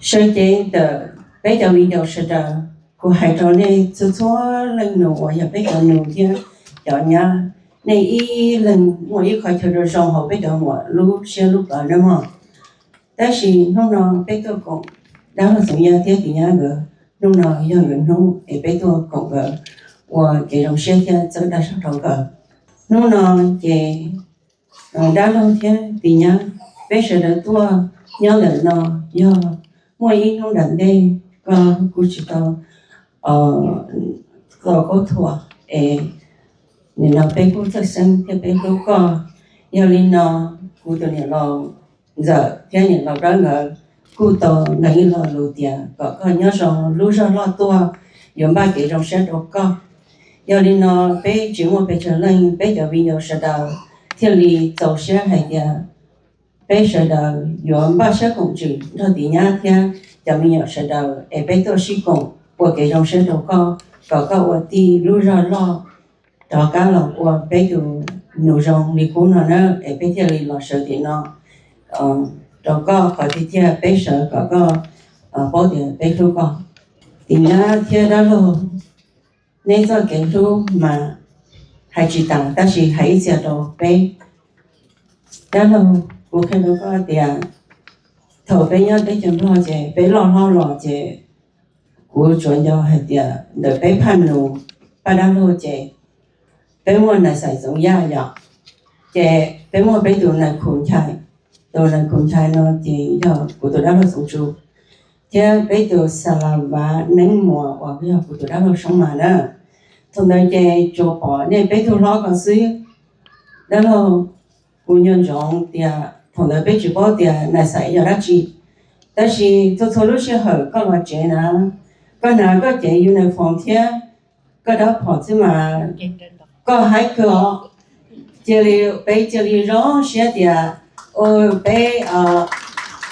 Sawv cev ntawm peb cov viv ncaus sawv daws, kuv hais rau nej txhua txhua leej nus uas yog peb cov nus thiab cov nyab, nej ib leeg muaj ib qhov chaw zoo zoo hauv peb cov muam lub siab lub plawv nawb mog. Tab sis hnub no peb tuaj koom dab laug Txoov Yaj thiab Tis Nyab nkawd, hnub no yog nkawd hnub es peb tuaj koom nkawd ua kev zoo siab thiab txhawb dag zog rau nkawd. Hnub no ces dab laug thiab Tis Nyab, peb sawv daws tuaj nyob ntawm no yog muaj ib hnub nram ntej koj kuj tsis tau txo kaub thuas es nim no peb kuj txawj xeeb thiab peb hlub koj. Yog li no kuv tus niam laus ntxawm thiab niam laus dawb nkawd kuj tau nqe ib lo lus tias kom koj nyob zoo lub zog loj tuaj, yuav npaj kev zoo siab rau koj. Yog li no peb tsis muaj pes tsawg leej, peb cov viv ncaus sawv daws thiaj li txaus siab hais tias peb sawv daws yuav npaj siab koom tswm nrog Tis Nyab thiab cov me nyuam sawv daws es peb tuaj sib koom ua kev zoo siab rau koj, kom koj ua tij lub zog loj rov qab los ua peb tus nus zoo li qub no na, es peb thiaj li los sawv tim no rau koj qhov tiag tiag peb sawv kom koj paub tias peb hlub koj. Tis Nyab thiab dab laug, neb txoj kev hlub mas hais tsis tas tab sis hais ib txhia rau peb. Dab laug, kuv qhia rau koj tias thaum peb nyob teb chaws Nplog ces peb loj hlob los ces kuv tsuas nco hais tias ntawm peb phaj nus, paj dab laug ces peb muaj nais xais Txoov Yaj yom, ces peb muaj peb tus nais khu nchai, tus nais khu nchai no ces yog kuv tus dab laug Txoov Tsu, thiab peb tus xa la vav Neeb Muas uas yog kuv tus dab laug Soob Mas na. Thaum ntawd ces tsuas pom nej peb tug hlob ko xwb. Dab laug, kuv nco ntsoov tias thaum ntawd peb tsis paub tias nais xais yog dab tsi, tab sis txhua txhua lub sij hawm koj los tsev na, koj hnav koj cev uniform thiab koj dab phom xwb mas koj haib kawg os. Cia li peb cia li zoo siab tias peb,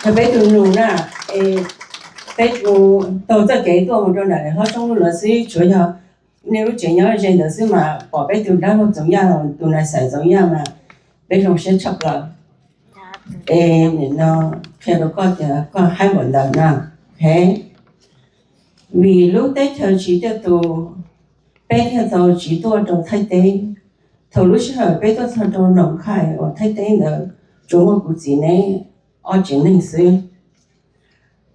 yog peb tus nus na, es peb mus taug txoj kev tuaj mus rau nram hlob Soob lub lawv xwb, tsuav yog nej lub tsev nyob ze ntawd xwb mas pom peb tus dab laug Txoov Yaj, tus nais xais Txoov Yaj mas peb zoo siab tshaj plaws. Es nim no qhia rau koj tias koj haib npaum ntawd na. Vim lub teb chaws tsis tiaj tus, peb thiaj tau tsiv tuaj rau Thaib teb. Thaum lub sij hawm peb tuaj txog rau Noom Khaim uas Thaib teb ntawd tsuas muaj kuv txiv neb ob tsev neeg xwb.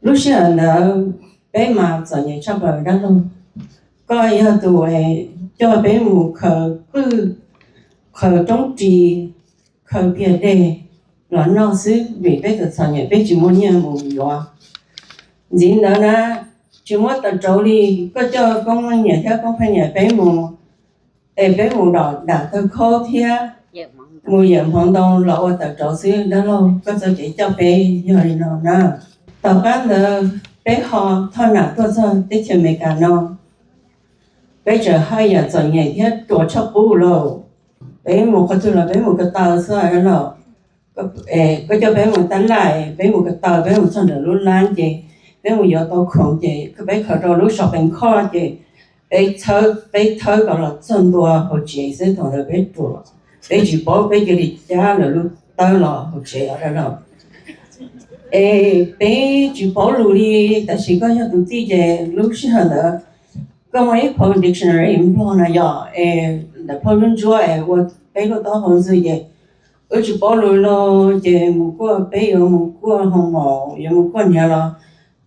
Lub sij hawm ntawd peb mas txom nyem tshaj plaws dab laug. Koj yog tus coj peb mus khaws qwj, khaws roob ris, khaws pias dej los noj xwb vim peb txom txom nyem peb tsis muaj nyiaj mus yuav. Ntxiv ntawd na, tsis muab tawm rauv li, koj coj koob niam thiab koob pheej niam peb mus, es peb mus dom dam tawg khaub thiab mus yawm hmoov ntoo los ua tawm rauv xwb dab laug. Koj txoj kev coj peb yog li no na. Tom qab ntawd peb ho thoj nam tuaj txog teb chaws Amelikas no, peb tseem haj yam txom nyem thiab ruam tshaj qub lauj. Peb mus qhov twg los peb mus ko taw xwb los. Koj coj peb mus tab laj, peb mus ko taw, peb mus txog ntawm lub lab ces peb mus yuav tau khoom ces peb khaws rau lub shopping cart ces peb thawb, peb thawb kom los txog ntua hauv tsev xwb. Thaum ntawd peb ruam, peb tsis paub, peb cia li cab lawv lub tawb los hauv tsev os dab laug. Es peb tsis paub lus li, tab sis koj yog tus tij ces lub sij hawm ntawd koj muaj ib phau dictionary nplog na yom, es ntawm phau ntsuab ntsuab es ua peb lub taub hau ntxwg ces wb tsis paub lus los ces mus kuaj, peb yuav mus kuaj hoo maum, yuav mus kuaj niam los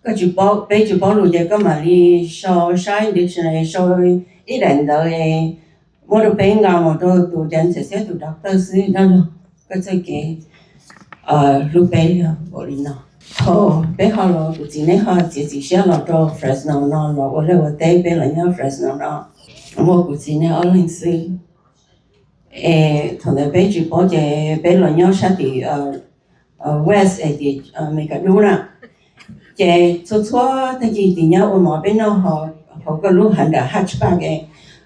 koj tsis paub, peb tsis paub lus ces koj mam li sau saib dictionary, sau ib daim ntawv es muab rau peb nqa mus rau tus dentist thiab tus doctor xwb dab laug. Koj txoj kev hlub peb yog npaum li no. Thaum peb ho los, kuv txiv neb ho txiav txim siab los rau Fresno no los ua liaj ua teb, peb los nyob Fresno no muaj kuv txiv neb ob leeg xwb. Es thaum ntawd peb tsis paub ces peb los nyob sab tim west es tim Amelikas dub na. Ces txhua txhua tag kis tim nyob ua mov peb noj hauv koj lub hav nram hatchback es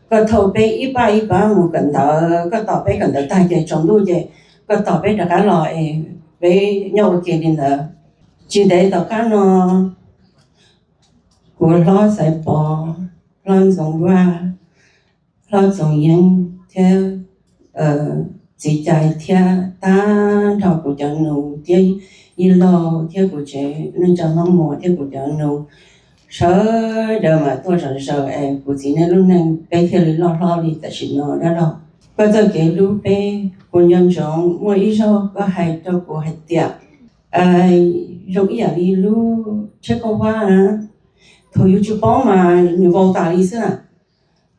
koj thauj peb ib pab ib pab mus kawm ntawv, koj tos peb kawm ntawv tag ces tsaus ntuj ces koj tos peb rov qab los es peb nyob ua ke li ntawd. Tsis ntev tom qab no kuv hlob Xaiv Pov, hlob Ntxoov Vaj, hlob Txoov Yeeb thiab txiv Cai thiab tag nrho kuv cov nus thiab Yij laug thiab kuv tsev neej tsa Hmoob Muas thiab kuv cov nus sawv daws mas tuaj zom zaws es kuv txiv neej lub neej peb thiaj li loj hlob li tam sim no dab laug. Koj txoj kev hlub peb kuv nco ntsoov muaj ib zaug koj hais rau kuv hais tias zoo ib yam li lub tsheb kauj vab na, thaum yus tsis paub mas nws vau tas li xwb na.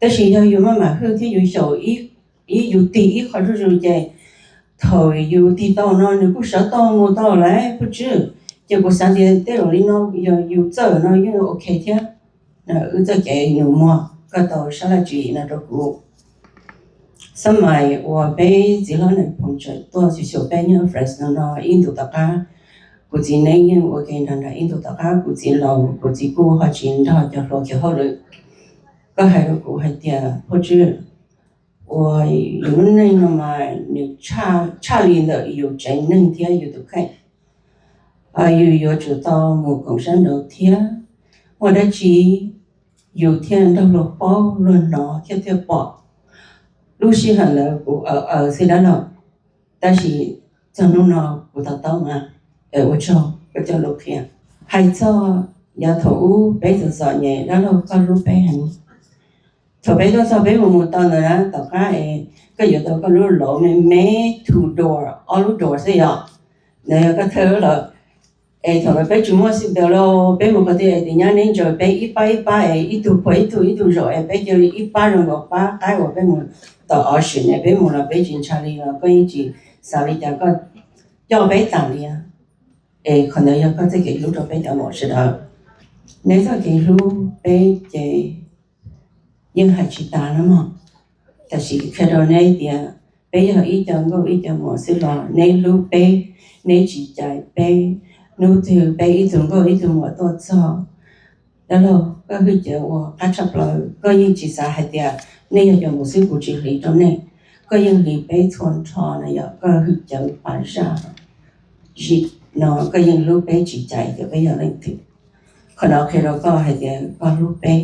Tab sis yog yus maj mam hwj thiab yus xyaum ib, yus tig ib qho zuj zus ces thaum yus tig tau no nws kuj sawv tau mus tau lawm puj tswb. Ces kuv xav tias tej zaum li no yog yus txawj no yeej ok thiab. Wb txoj kev nus muag koj tau sab laj tswv yim no rau kuv. Xab mais uas peb txiv hlob Nais Phoo tseem tuaj xyuas xyuas peb nyob Fresno no ib ntus tom qab, kuv txiv neej yeej ua ke nrog nrog ib ntus tom qab kuv txiv laus, kuv txiv kuj ho tsis nrog cov hluas khiav hauj lwm. Koj hais rau kuv hais tias puj tswb, uas yus lub neej no mas nws tshaj li ntawm yus tsev neeg thiab yus tus kheej. Yus yuav tsum tau mus koom sab nraud thiab, muaj dab tsi yus thiaj nrog luag paub luag hnov thiab thiaj pom. Lub sij hawm ntawd kuv aws aws xwb dab laug, tab sis txog hnub no kuv to taub mas, ua tsaug koj coj lus qhia. Hais txog yav thaum ub peb txom txom nyem dab laug koj hlub peb heev. Thaum peb tuaj txog peb mus mus tau ntawd na tom qab es koj yuav tau koj lub lauv me me two door, ob lub door xwb yom, ntawd yog koj thawj lub lawm. Es thaum peb tsis muaj seat belt los peb mus qhov twg es tus nyab neb ntsaws peb ib pab ib pab es ib tug phua ib tug ib tug zaum es peb cia li ib pab zoo nkaus pab qaib uas peb mus tom auction es peb mus los peb tsis ntshai li los koj yeej tsis xav li cas koj coj peb tas li. Es qhov ntawd yog koj txoj kev hlub rau peb cov muam sawv daws. Neb txoj kev hlub peb ces yeej hais tsis tas na mog. Tab sis qhia rau neb tias peb yog ib co nkauj ib co muam xwb los neb hlub peb, neb tsis cais peb. Hnub twg peb ib tug nkauj ib tug muam tuaj txog, dab laug koj hwj cawv ua qab tshaj plaws, koj yeej tsis xav hais tias nej yog cov muam xwb kuv tsis hliv rau nej. Koj yeej hliv peb txhua nrho na yom, koj hwj cawv pas zaj zim no koj yeej hlub peb tsis cais tias peb yog leej twg. Qhov no qhia rau koj hais tias koj hlub peb.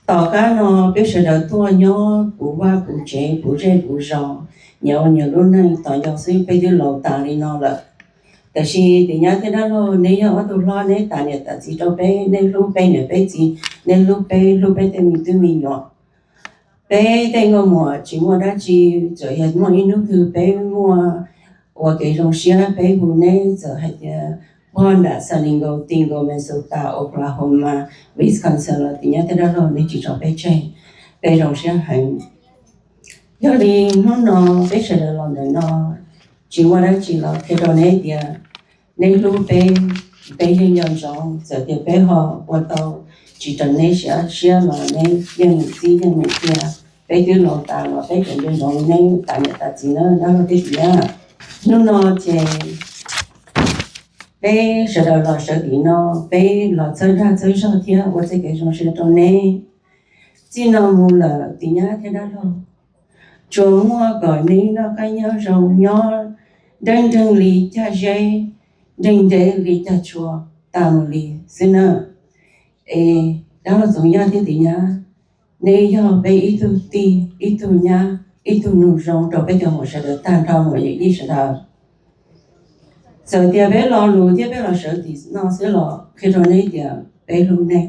Tom qab no peb sawv daws tuaj nyob puv vaj puv tsev puv zej puv zos, nyias ua nyias lub neej tos nco xwb peb twb laus tas li no lawm. Tab sis tus nyab thiab dab laug neb yog ob tug hlob neb tas niam tas txiv rau peb, neb hlub peb niam peb txiv, neb hlub peb hlub peb tej me tub me nyuam. Peb tej nkauj muam tsis muaj dab tsi, txawm yog muaj ib hnub twg peb muaj ua kev zoo siab peb hu neb, txawm hais tias pog nram San Diego, Tingo, Minnesota, Oklahoma, Wisconsin los tus nyab thiab dab laug neb tsis tso peb tseg, peb zoo siab heev. Yog li hnub no peb sawv daws los ntawm no tsis muaj dab tsi los qhia rau neb tias neb hlub peb, peb yeej nco ntsoov, txawm tias peb ho ua tau tsis raws neb siab los neb yeej meem txib yeej meem tiag. Peb twb laus tas los peb tseem nco ntsoov neb tas niam tas txiv na dab laug thiab txiv nyab. Hnub no ces peb sawv daws los sawv tim no, peb los txhawb dag txhawb zog thiab ua txoj kev zoo siab rau neb. Txij no mus lawm tus nyab thiab dab laug, tsuas muaj kom neb noj qab nyob zoo nyob nreeg nreeg li cag zeb, nreeg nreeg li cag tshua tas mus li xwb na. Es dab laug Txoov Yaj thiab tus nyab, neb yog peb ib tug tij ib tug nyab ib tug nus zoo rau peb cov muam sawv daws tag nrho muam yawm yij sawv daws. Txawm tias peb lo lus thiab peb los sawv tim no xwb los qhia rau neb tias peb hlub neb.